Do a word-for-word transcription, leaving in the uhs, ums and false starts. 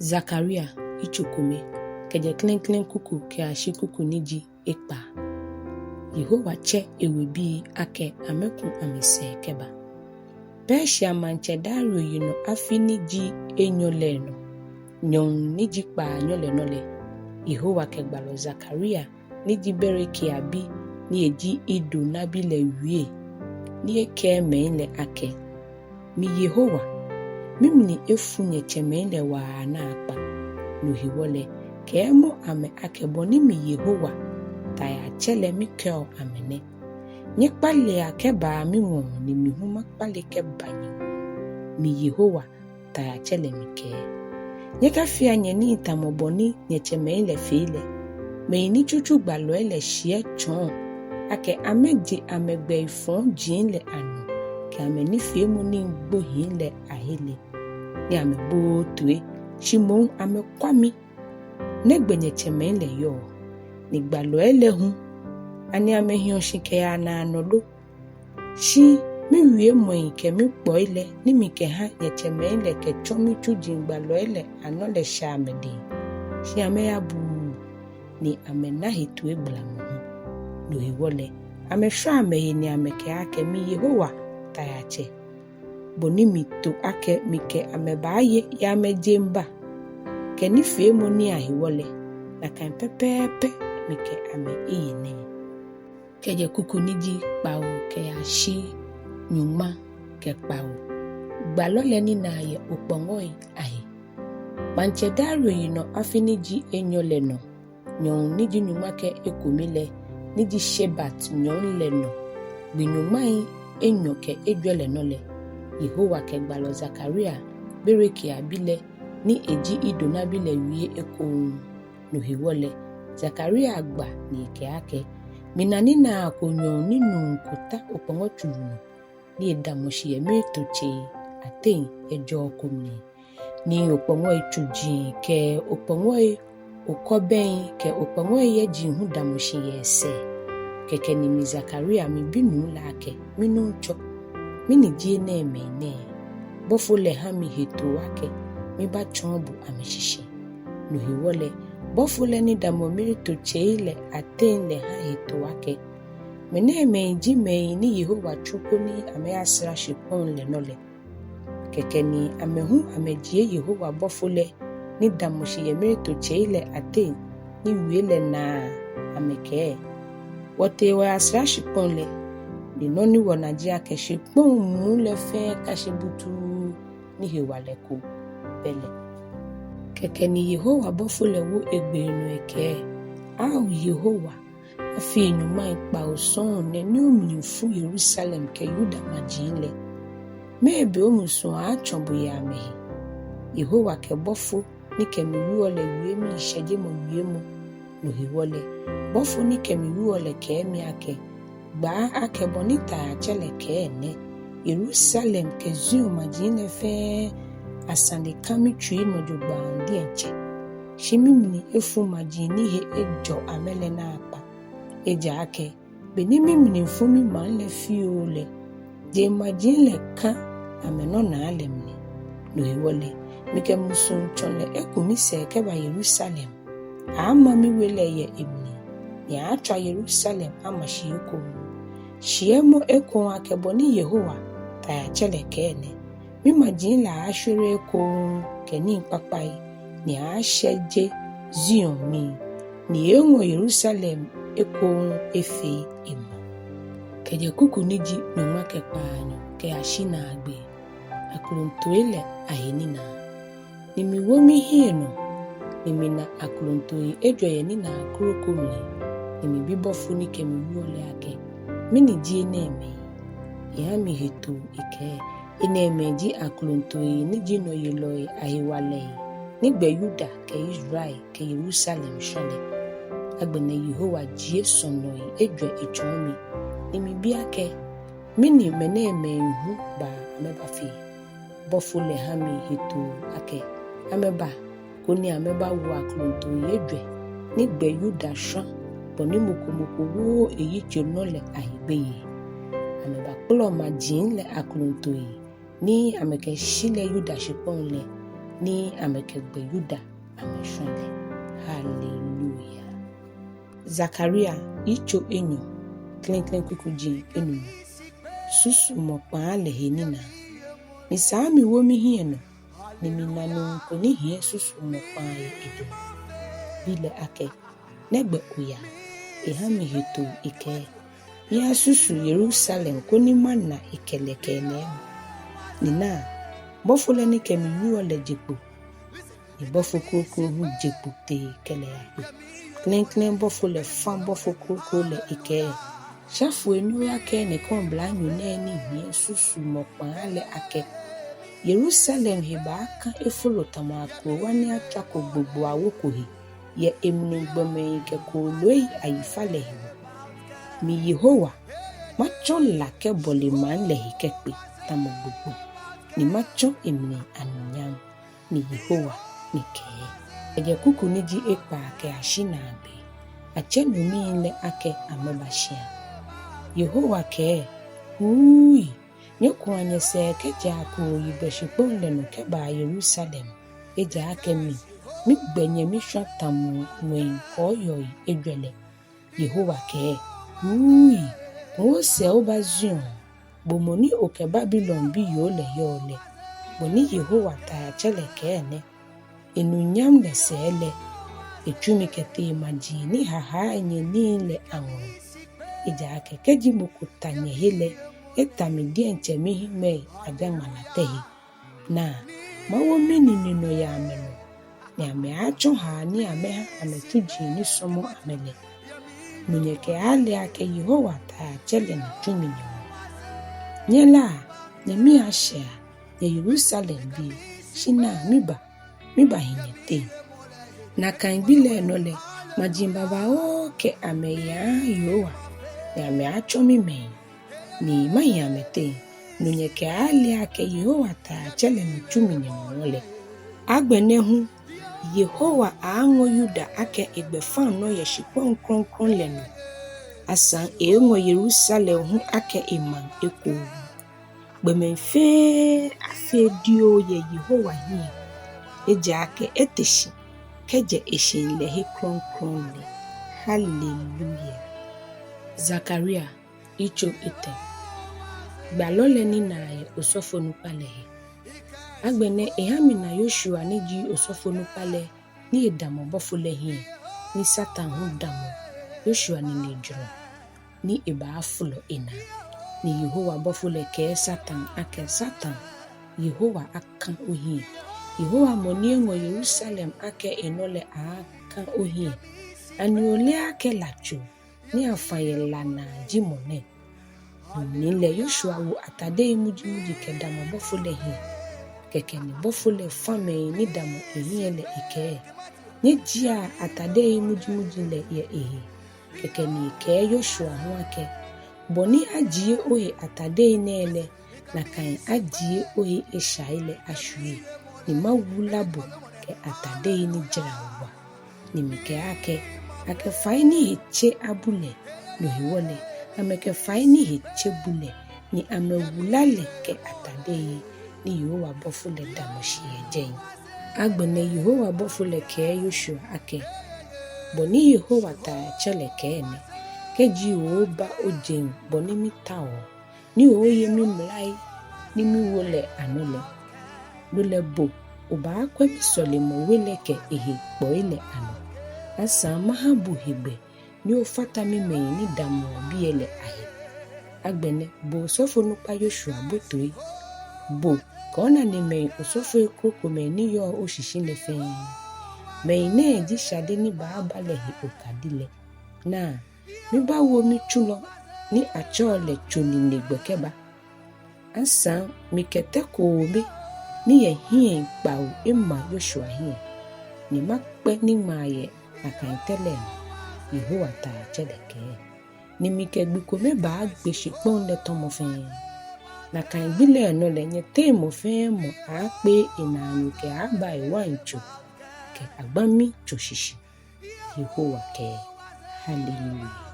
Zakaria yitso kome, kɛjɛ klɛŋklɛŋ kuku kɛyashi kuku ni ji ekpaa. Yehowa tsɛ ewebii akɛ amɛku amɛsɛɛ kɛba. Persia maŋtsɛ Dario yinɔ afi ni ji enyɔ lɛ nɔ, nyɔŋ ni ji kpaanyɔ lɛ nɔ lɛ, Yehowa kɛ gbalɔ Zakaria ni ji Berekia bi ni eji Ido nabi lɛ wie, ni ekɛɛ mɛi lɛ akɛ: Mi Yehowa, mimli efu nyɛtsɛmɛi lɛ waa naakpa. No hewɔ lɛ, kɛɛmɔ amɛ akɛ bɔ ni mi Yehowa, Taiatsɛ lɛ, mikɛɔ amɛ nɛ: Nyɛkpalea kɛbaa miŋɔɔ, ni mi hu makpale kɛba nyɛŋɔɔ. Mi Yehowa, Taiatsɛ lɛ, mikɛɛ. Nyɛkafea nyɛnii tamɔ bɔ ni nyɛtsɛmɛi lɛ fee lɛ, mɛi ni tsutsu gbalɔi lɛ shiɛ tsɔɔ akɛ amɛje amɛgbɛi fɔji lɛ anɔ kɛ amɛnifeemɔ nii gbohii lɛ ahe lɛ, ni amɛbooo toi, shi moŋ amɛkwa mi. Nɛgbɛ nyɛtsɛmɛi lɛ yɔɔ? Ni gbalɔi lɛ hu, ani amɛhiɔ shi kɛyaa naanɔ lo? Shi miwiemɔi kɛ mikpɔi lɛ ni mikɛha nyɛtsɛmɛi lɛ kɛtsɔ mitsuji gbalɔi lɛ anɔ lɛ shɛ amɛdɛŋ, shi amɛyabuu, ni amɛna hetoo egbalamɔ hu. No hewɔ lɛ, amɛshwa amɛhe ni amɛkɛɛ akɛ: Mi Yehowa, Taiatsɛ, bɔ ni mito akɛ mikɛ amɛ baaye yɛ amɛjeŋba kɛ nifeemɔ nii ahewɔ lɛ, nakai pɛpɛɛpɛ mikɛ amɛ eye nɛɛ. Kɛjɛ kuku ni ji kpawo kɛyashi nyɔŋma kɛ kpawo. Gbalɔ lɛ ninaa yɛ okpɔŋɔi ahe. Maŋtsɛ Dario yinɔ afi ni ji enyɔ lɛ nɔ, nyɔŋ ni ji nyɔŋma kɛ ekome lɛ, ni ji Shebat nyɔŋ lɛ nɔ, gbi nyɔŋmai enyɔ kɛ ejwɛ lɛ nɔ lɛ, Yehowa kɛ gbalɔ Zakaria, Berekia bi lɛ, ni eji Ido nabi lɛ wie ekoŋŋ. No hewɔ lɛ, Zakaria gba ni ekɛɛ akɛ: Mina ninaa ko nyɔɔŋ ni nuu ko ta okpɔŋɔ tsuru nɔ, ni edamɔ shi yɛ mirito tsei ateŋ yɛ jɔɔ ko mli. Ni okpɔŋɔi tsuji kɛ okpɔŋɔi okɔbɛŋi kɛ okpɔŋɔi yɛji hu damɔ shi yɛ esɛɛ. Kɛkɛ ni mi Zakaria mibi nuu lɛ akɛ: Mi nuŋtsɔ, mɛni ji enɛɛmɛi nɛɛ? Bɔfo lɛ ha mi hetoo akɛ mibatsɔɔ bo amɛshishi. No hewɔ lɛ, bɔfo lɛ ni damɔ mirito tsei lɛ ateŋ lɛ ha hetoo akɛ: Mɛnɛɛmɛi ji mɛi ni Yehowa tsu koni amɛyasra shikpɔŋ lɛ nɔ lɛ. Kɛkɛ ni amɛ hu amɛjie Yehowa bɔfo lɛ ni damɔ shi yɛ mirito tsei lɛ ateŋ ni wie lɛ naa amɛkɛɛ: Wɔtee wɔyasra shikpɔŋ lɛ, ni nɔ ni wɔna ji akɛ shikpɔŋ muu lɛ fɛɛ ka shi butuu, ni hewalɛ ko bɛ lɛ. Kɛkɛ ni Yehowa bɔfo lɛ wo egbee nɔ ekɛɛ: Ao Yehowa, afii nyɔŋmai kpawo sɔŋŋ nɛ ni omli fu Yerusalem kɛ Yuda maji lɛ. Mɛɛ be omusuŋ aaatsɔ bo yɛ amɛhe? Yehowa kɛ bɔfo ni kɛ mi wieɔ lɛ wie miishɛjemɔ wiemɔ. No hewɔ lɛ, bɔfo ni kɛ mi wieɔ lɛ kɛɛ mi akɛ: Gbaa akɛ bɔ ni Taiatsɛ lɛ kɛɛ nɛ: Yerusalem kɛ Zion maji lɛ fɛɛ asane ka mitsui nɔ jogbaŋŋ diɛŋtsɛ, shi mimli efu maji ni he ejɔ amɛ lɛ naakpa. Ejaakɛ be ni mimli fu mimaŋ lɛ fioo lɛ, jeŋmaji lɛ ka amɛnɔnaa lɛ mli. No hewɔ lɛ, mikɛ musuŋtsɔlɛ eku misɛɛ kɛba Yerusalem. Aaama miwe lɛ yɛ emli, ni aaatswa Yerusalem ama shi ekoŋŋ. Shiɛmɔ ekoŋŋ akɛ bɔ ni Yehowa, Taiatsɛ lɛ, kɛɛ nɛ: Mimaji lɛ aaashwere ekoŋŋ kɛ nii kpakpai, ni aaashɛje Zion mii, ni eeeŋɔ Yerusalem ekoŋŋ efee emaŋ. Kɛjɛ kuku ni ji nyɔŋma kɛ kpaanyɔ kɛyashi naagbee. Aklontoi lɛ ahe ninaa. Ni miwo mihiɛ nɔ, ni mina aklontoi ejwɛ yɛ ninaa kroko mli, ni mibi bɔfo ni kɛ mi wieɔ lɛ akɛ: Mɛni ji enɛɛmɛi? Eha mi hetoo ekɛɛ: Enɛɛmɛi ji aklontoi ni ji nɔyelɔi ahewalɛi ni gbɛ Yuda kɛ Israel kɛ Yerusalem shwã lɛ. Agbɛnɛ Yehowa jie sɔnɔi ejwɛ etsɔɔ mi, ni mibi akɛ: Mɛni mɛnɛɛmɛi hu ba amɛbafee? Bɔfo lɛ ha mi hetoo akɛ amɛba koni amɛbawo aklontoi ejwɛ ni gbɛ Yuda shwã, bɔ ni mɔ ko mɔ ko wooo eyitso nɔ lɛ ahe gbeyei. Amɛbakpɔlɔ maji lɛ aklontoi ni amɛkɛshilɛ Yuda shikpɔŋ lɛ, ni amɛkɛgbɛ Yuda amɛshwã lɛ. Haleluya. Zakaria, yitso enyɔ, klɛŋklɛŋ kuku ji enumɔ. Susumɔ kpaa lɛ he ninaa. Misaa miwo mihiɛ nɔ, ni mina nuu ko ni hiɛ susumɔ kpaa yɛ edɛŋ. Bi lɛ akɛ, nɛgbɛ oyaa? Eha mi hetoo ekɛɛ, miyasusu Yerusalem koni mana ekɛlɛ kɛ enɛɛmɛi. Ni naa, bɔfo lɛ ni kɛ mi wieɔ lɛ je kpo. Ni bɔfo kroko hu je kpo tee kɛ lɛ yakpe. Klɛŋklɛŋ bɔfo lɛ fã bɔfo kroko lɛ ekɛɛ, sha foi ni oyakɛɛ nɛkɛ oblanyo nɛɛ ni hiɛ susumɔ kpaa lɛ akɛ, Yerusalem he baaka efolo tamɔ akrowa ni atswako gbogbo awo ko he, yɛ emli gbɔmɛi kɛ kooloi ayifalɛ hewɔ. Mi Yehowa, matsɔ la kɛbɔle maŋ lɛ he kɛkpe tamɔ gbogbo, ni matsɔ emli anunyam. Mi Yehowa mikɛɛ. Kɛjɛ kuku ni ji ekpaa kɛyashi naagbee. Atsɛ nomii lɛ akɛ amɛba shia. Yehowa kɛɛ, wuui, nyɛkua nyɛsɛɛ kɛjɛa kooyigbɛ shikpɔŋ lɛ nɔ kɛbaa Yerusalem, ejaakɛ mi, migbɛ nyɛ mishwã tamɔ ŋwɛi kɔɔyɔi ejwɛ lɛ. Yehowa kɛɛ, wuui, ku osɛɛ oba Zion, bo mɔ ni okɛ Babilon biyoo lɛ yɔɔ lɛ. Bɔ ni Yehowa Taiatsɛ lɛ kɛɛ nɛ, enunyam lɛ sɛɛ lɛ, etsu mi kɛtee maji ni hahaa enyɛ nii lɛ aŋɔɔ. Ejaakɛ kɛji mɔ ko ta nyɛhe lɛ, eta mi diɛŋtsɛ mihiŋmɛi ajaŋmalatɛhe. Naa, mawo minine nɔ yɛ amɛnɔ, ni amɛaatsɔ haa ni amɛha amɛtsuji ni sɔmɔ amɛ lɛ. No nyɛkɛaale akɛ Yehowa Taiatsɛ lɛ ni tsu mi nyɛŋɔɔ. Nyɛ la, nyɛmii ashɛa, nyɛ Yerusalembii, shi naa, miba, mibahi nyɛteŋ. Nakai gbi lɛ nɔ lɛ, maji babaoo kɛ amɛyi aaha Yehowa, ni amɛaatsɔ mimɛi, ni mahi amɛteŋ. No nyɛkɛaale akɛ Yehowa Taiatsɛ lɛ ni tsu mi nyɛŋɔɔ lɛ. Agbɛnɛ hu, Yehowa aaaŋɔ Yuda akɛ egbɛfaŋnɔ yɛ shikpɔŋ krɔŋkrɔŋ lɛ nɔ. Asaŋ eeeŋɔ Yerusalem hu akɛ emaŋ ekoŋŋ. Gbɔmɛi fɛɛ afee dioo yɛ Yehowa hiɛ, ejaakɛ ete shi kɛjɛ eshihilɛhe krɔŋkrɔŋ lɛ. Haleluya. Zakaria, yitso etɛ. Gbalɔ lɛ ninaa yɛ osɔfonukpa lɛ he. Agbɛnɛ eha mina Yoshua ni ji osɔfonukpa lɛ ni edamɔ bɔfo lɛ hiɛ, ni Satan hu damɔ Yoshua ninejurɔ, ni ebaafolɔ enaa. Ni Yehowa bɔfo lɛ kɛɛ Satan akɛ, Satan, Yehowa akã ohiɛ. Yehowa mɔ ni eŋɔ Yerusalem akɛ enɔ lɛ aakã ohiɛ. Ani oleee akɛ la tso ni afã yɛ la naa ji mɔ nɛ? No mli lɛ Yoshua wo atadei mujimuji kɛdamɔ bɔfo lɛ hiɛ. Kɛkɛ ni bɔfo lɛ fã mɛi ni damɔ ehiɛ lɛ ekɛɛ, nyɛjiea atadei mujimuji lɛ yɛ ehe. Kɛkɛ ni ekɛɛ Yoshua hu akɛ, bɔ ni ajie ohe atadei nɛɛ lɛ, nakai ajie ohe eshai lɛ ashwie, ni mawula bo kɛ atadei ni jara wa. Ni mikɛɛ akɛ, akɛ fai ni he tse abu lɛ, no hewɔ lɛ, amɛkɛ fai ni he tse bu lɛ, ni amɛwula lɛ kɛ atadei ni Yehowa bɔfo lɛ damɔ shi yɛ jɛi. Agbɛnɛ Yehowa bɔfo lɛ kɛɛ Yoshua akɛ, bɔ ni Yehowa Taiatsɛ lɛ kɛɛ nɛ, kɛji oooba ojeŋ bɔ ni mitaoɔ, ni ooye mimlai ni miwo lɛ anɔ lɛ, no lɛ bo obaakwɛ misɔlemɔwe lɛ kɛ ehe kpoi lɛ anɔ. Asaŋ maha bo hegbɛ ni ofata mimɛi ni damɔɔ biɛ lɛ ahe. Agbɛnɛ bo osɔfonukpa Yoshua bo toi, bo kɛ onanemɛi osɔfoi krokomɛi ni yɔɔ oshishi lɛ fɛɛ. Mɛi nɛɛ ji shade ni baaba lɛ he okadi lɛ. Naa, mibaawo mitsulɔ ni atsɛɔ lɛ tso nine gbɛ kɛba. Asaŋ mikɛ tɛ koome ni yɛ hiɛi kpawo ema Yoshua hiɛ, ni makpɛ niŋmaa yɛ nakai tɛ lɛ nɔ, Yehowa Taiatsɛ lɛ kɛɛ. Ni mikɛ gbi kome baagbe shikpɔŋ lɛ tɔmɔ fɛɛ. Nakai gbi lɛ nɔ lɛ nyɛteŋ mɔ fɛɛ mɔ aakpee enaanyo kɛaaba ewaintso kɛ agbami tso shishi, Yehowa kɛɛ. Haleluya.